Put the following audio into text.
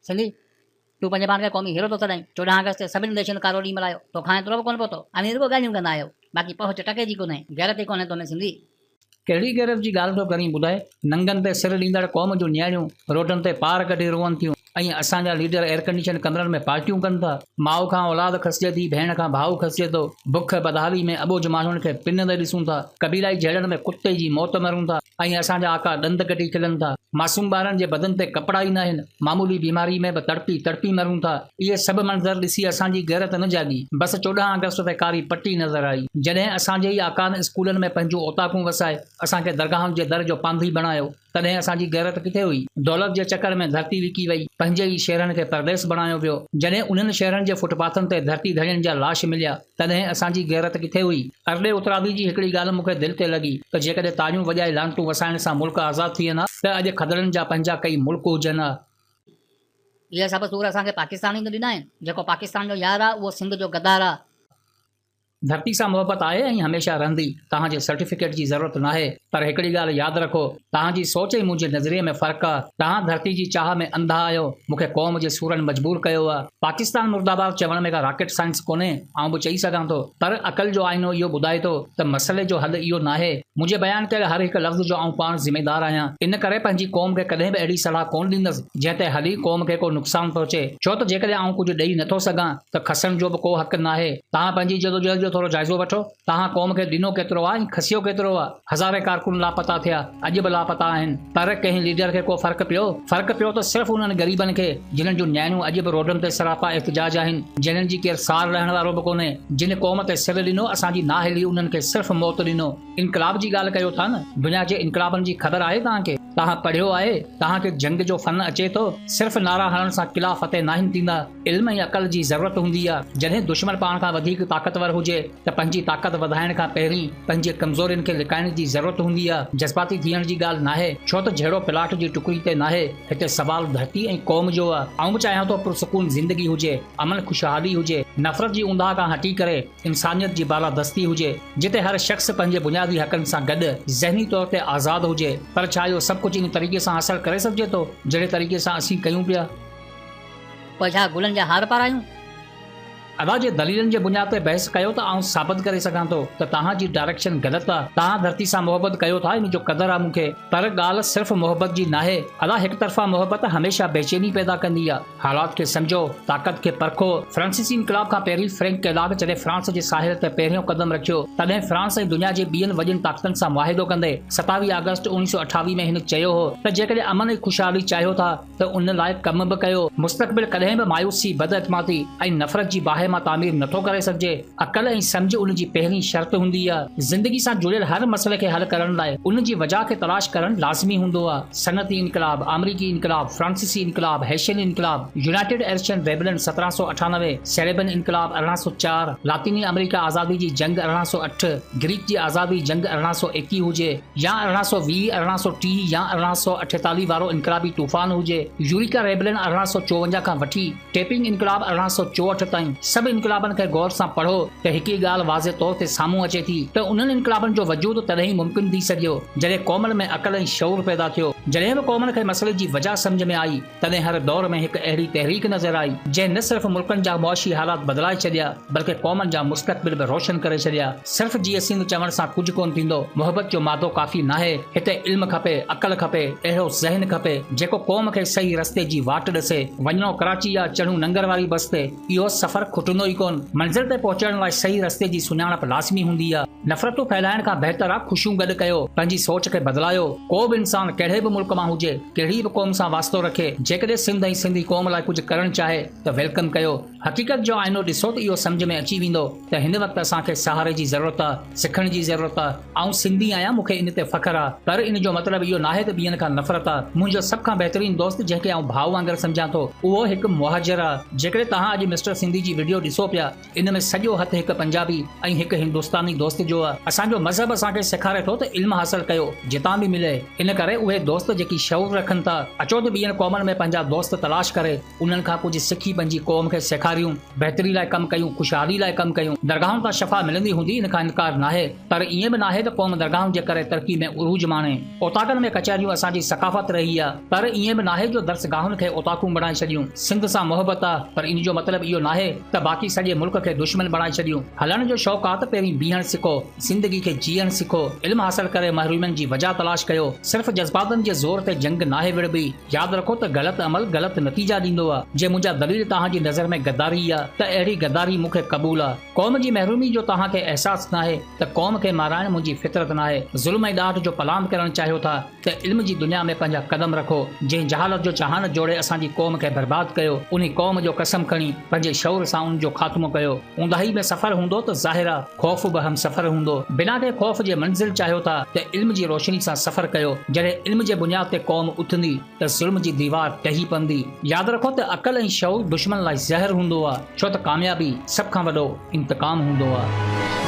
سنڌي، تون پنهنجي پاڻ کي قومي هيرو ٿو سڏائين. 14 آگسٽ تي سڀني ديشن ڪارو ڏينهن ملهايو. توکان ايترو به ڪونه پهتو. اوهين رڳو ڳالهيون ڪندا آهيو. باقي پهچ ٽڪي جي ڪونهي. غيرت ئي ڪونهي تو ۾ سنڌي. ڪهڙي غيرت جي ڳالهه ٿو ڪرين ٻڌاء؟ ننگن تي سر ڏيندڙ قوم جون نياڻيون روڊن تي پار ڪڍي روئن ٿيون ۽ اسان جا ليڊر ايئرڪنڊيشن ڪمرن ۾ پارٽيون ڪن ٿا. ماء کان اولاد کسجي ٿي، ڀيڻ کان ڀاء کسجي ٿو. بک بدحالي ۾ اٻوجهه ماڻهن کي پنندي ڏسون ٿا. قبيلائي جهيڙن ۾ ڪتي جي موت مرون ٿا. ۽ اسان جا آقا ڏند ڪڍي کلن ٿا. معصوم ٻارن جي بدن تي ڪپڙا ئي ناهن. معمولي بيماري ۾ به تڙپي تڙپي مرون ٿا. اهي سڀ منظر ڏسي اسان جي غيرت نه جاڳي. بس 14 آگسٽ تي ڪاري پٽي نظر آئي. جڏهن اسان جي ئي آقائن اسڪولن ۾ پنهنجون اوطاقون وسائي اسان کي درگاهن جي در جو پانڌي بڻايو، تڏهن اسان جي غيرت ڪٿي هئي؟ دولت جي چڪر ۾ ڌرتي وڪي وئي. پنهنجي ئي شهرن کي پرديس بڻايو ويو. جڏهن انهن شهرن جي فٽپاٿن تي ڌرتي ڌڻين جا لاش مليا. تڏهن اسان جي غيرت ڪٿي هئي؟ ارڏي اترادي جي هڪڙي ڳالهه مون کي دل تي لڳي ته جيڪڏهن تاڙيون وڄائي لعنتون وسائڻ سان ملڪ آزاد ٿين ها ته اڄ کدڙن جا پنهنجا ڪئي ملڪ هجن ها. اهي سڀ سور اسان کي پاڪستان ئي ته ڏنا آهن. جيڪو پاڪستان جو يار آ اهو سنڌ جو غدار آ. ڌرتي سان محبت آهي ۽ هميشه رهندي. توهان جي سرٽيفڪيٽ جي ضرورت ناهي. پر هڪڙي ڳالهه ياد رکو، توهان جي سوچ ۽ منهنجي نظريي ۾ فرق آ. توهان ڌرتي جي چاهه ۾ انڌا آهيو. مون کي قوم جي سورن مجبور ڪيو آ. پاڪستان مرده باد چوڻ ۾ ڪا راڪيٽ سائنس ڪونهي، آئون به چئي سگهان ٿو. پر عقل جو آئينو اهو ٻڌائي ٿو ته مسئلي جو حل اهو ناهي. منهنجي بيان ڪيل هر هڪ لفظ جو آئون پاڻ ذميدار آهيان. ان ڪري پنهنجي قوم کي ڪڏهن به اهڙي صلاح ڪونه ڏيندس، جنهن تي هلي قوم کي ڪو نقصان پهچي. ڇو ته جيڪڏهن آئون ڪجهه ڏئي نٿو سگهان ته کسڻ جو به ڪو حق ناهي. توهان پنهنجي جدوجهد جو ٿورو جائزو وٺو. توهان قوم کي ڏنو ڪيترو آ ۽ کسيو ڪيترو آ؟ هزارين ڪارڪن لاپتا ٿيا، اڄ به لاپتا آهن، پر ڪنهن ليڊر کي ڪو فرق پيو؟ فرق پيو ته صرف انهن غريبن کي، جنھن جون نياڻيون اڄ به روڊن تي سراپا احتجاج آهن، جنھن جي ڪير سار لهڻ وارو به ڪونهي، جن قوم تي سر ڏنو، اسان جي نااهلي انهن کي صرف موت ڏنو. انقلاب جي ڳالهه ڪيو ٿا نه؟ دنيا جي انقلابن جي خبر آهي توهان کي؟ توهان پڙهيو آهي؟ توهان کي جنگ جو فن اچي ٿو؟ صرف نعرا هڻڻ سان قلعا فتح ناهن ٿيندا. علم ۽ عقل جي ضرورت هوندي آ. جڏهن دشمن پاڻ کان وڌيڪ طاقتور هجي ته پنهنجي طاقت وڌائڻ کان پهرين پنهنجي ڪمزورين کي لڪائڻ جي ضرورت هوندي آ. جذباتي ٿيڻ جي ڳالهه ناهي، ڇو ته جهيڙو پلاٽ جي ٽڪري تي ناهي، هتي سوال ڌرتي ۽ قوم جو آ. آئون به چاهيان ٿو پرسڪون زندگي هجي، امن خوشحالي هجي، نفرت جي اونداهه کان هٽي ڪري انسانيت جي بالادستي هجي، جتي هر شخص پنهنجي بنيادي حقن سان گڏ ذهني طور تي آزاد هجي. پر ڇا اهو سڀ ڪجهه ان طريقي سان حاصل ڪري سگهجي ٿو، جهڙي طريقي سان اسين ڪيون پيا؟ پوء ڇا گلن جا هار پارايون؟ ادا جي دليلن جي بنياد تي بحث ڪيو ته آئون ثابت ڪري سگهان ٿو ته توهان جي ڊائريڪشن غلط آ. توهان ڌرتي سان محبت ڪيو ٿا ان جو قدر آ مون کي. پر ڳالهه صرف محبت جي ناهي. ادا هڪ طرفا محبت هميشه بيچيني پيدا ڪندي آ. حالات کي سمجهو، طاقت کي پرکو. فرانسيسي انقلاب کان پهرين فرينڪ ڪيلاگ جڏهن فرانس جي ساحل تي پهريون قدم رکيو تڏهن فرانس ۽ دنيا جي ٻين وڏين طاقتن سان معاهدو ڪندي 27 آگسٽ 1928 ۾ هن چيو هو ته جيڪڏهن امن ۽ خوشحالي چاهيو ٿا ته ان لاء ڪم به ڪيو. مستقبل ڪڏهن به مايوسي، بداعتمادي ۽ نفرت جي باهه مان تعمير نٿو ڪري سگهجي. عقل ۽ سمجهه ان جي پهرين شرط هوندي آ. زندگي سان جڙيل هر مسئلي کي حل ڪرڻ لاء ان جي وجهه کي تلاش ڪرڻ لازمي هوندو آ. صنعتي انقلاب، آمريڪي انقلاب، فرانسيسي انقلاب، هيشين انقلاب، يونائيٽيڊ ايرشن ريبلن 1798، سيريبن انقلاب 1804، لاطيني آمريڪا آزادي جي جنگ 1808، گريڪ جي آزادي جنگ 1821 هجي، يا 1820، 1830 يا 1848 وارو انقلابي طوفان هجي، يوريڪا ريبلن 1854 کان وٺي ٽيپنگ انقلاب 1864 تائين، سڀ انقلابن کي غور سان پڙهو ته هڪ ئي ڳالهه واضح طور تي سامهون اچي ٿي ته انهن انقلابن جو وجود تڏهن ئي ممڪن ٿي سگهيو جڏهن قومن ۾ عقل ۽ شعور پيدا ٿيو. جڏهن به قومن کي مسئلي جي وجهه سمجهه ۾ آئي تڏهن هر دور ۾ هڪ اهڙي تحريڪ نظر آئي جنهن نه صرف ملڪن جا معاشي حالات بدلائي ڇڏيا بلڪه قومن جا مستقبل به روشن ڪري ڇڏيا. صرف جيئي سنڌ چوڻ سان ڪجهه ڪونه ٿيندو. محبت جو مادو ڪافي ناهي. هتي علم کپي، عقل کپي، اهڙو ذهن کپي جيڪو قوم کي صحيح رستي جي واٽ ڏسي. وڃڻو ڪراچي يا چڙهون ننگر واري بس تي، اهو سفر کٽندو ئي ڪونه. منزل تي پهچڻ لاء صحيح رستي جي سڃاڻپ لازمي هوندي آ. نفرتون ڦهلائڻ کان بهتر آ خوشيون گڏ ڪيو، پنهنجي سوچ کي بدلايو. ڪو به انسان ڪهڙي به ملڪ مان هجي، ڪهڙي به قوم سان واسطو رکي، جيڪڏهن سنڌ ۽ سنڌي قوم لاء ڪجهه ڪرڻ چاهي ته welcome ڪيو. حقيقت جو آئينو ڏسو ته اهو سمجهه ۾ اچي ويندو ته هن وقت اسان کي سهاري جي ضرورت آ، سکڻ جي ضرورت آ. آئون سنڌي آهيان مون کي ان تي فخر آ پر ان جو مطلب اهو ناهي ته ٻين کان نفرت آ. منهنجو سڀ کان بهترين دوست جنهن کي آئون ڀاء وانگر سمجهان ٿو اهو هڪ مهاجر آ. جيڪڏهن توهان اڄ مسٽر سنڌي جي وڊيو. وڊيو ڏسو پيا ان ۾ سڄو هٿ هڪ پنجابي ۽ هڪ هندستاني دوست جو آ. اسان جو مذهب اسان کي سيکاري ٿو ته علم حاصل ڪيو جتان به ملي. ان ڪري اهي دوست جيڪي شعور رکن ٿا اچو ته ٻين قومن ۾ پنهنجا دوست تلاش ڪري انهن کان ڪجهه سکي پنهنجي قوم کي سيکاريون، بهتري لاء ڪم ڪيون، خوشحالي لاء ڪم ڪيون. درگاهن تان شفا ملندي هوندي ان کان انڪار ناهي پر ائين به ناهي ته قوم درگاهن جي ڪري ترقي ۾ عروج ماڻي. اوطاقن ۾ ڪچهريون اسان جي ثقافت رهي آ پر ائين به ناهي جو درسگاهن کي اوطاقون بڻائي ڇڏيون. سنڌ سان محبت آ پر ان جو مطلب اهو ناهي ته باقي سڄي ملڪ کي دشمن بڻائي ڇڏيون. هلڻ جو شوق آ ته پهرين بيهڻ سکو، زندگي کي جيئڻ سکو، علم حاصل ڪري محرومين جي وجهه تلاش ڪيو. صرف جذباتن جي زور تي جنگ ناهي وڙهبي. ياد رکو ته غلط عمل غلط نتيجا ڏيندو آ. جي منهنجا دليل توهان جي نظر ۾ غداري آ ته اهڙي غداري مون کي قبول آ. قوم جي محرومي جو توهان کي احساس ناهي ته قوم کي مارائڻ منهنجي فطرت ناهي. ظلم ۽ ڏاڍ جو پلاند ڪرڻ چاهيو ٿا ته علم جي دنيا ۾ پنهنجا قدم رکو. جنهن جهالت جو جهان جوڙي اسان جي قوم کي برباد ڪيو، انهي قوم جو قسم کڻي پنهنجي شعور سان ان جو خاتمو ڪيو. اونداهي ۾ سفر هوندو ته ظاهر آ خوف به همسفر هوندو. بنا ڪنهن خوف جي منزل چاهيو ٿا ته علم جي روشني سان سفر ڪيو. جڏهن علم جي بنياد تي قوم اٿندي ته ظلم جي ديوار ڊهي پوندي. ياد رکو ته عقل ۽ شعور دشمن لاء زهر هوندو آ، ڇو ته ڪاميابي سڀ کان وڏو انتقام هوندو آ.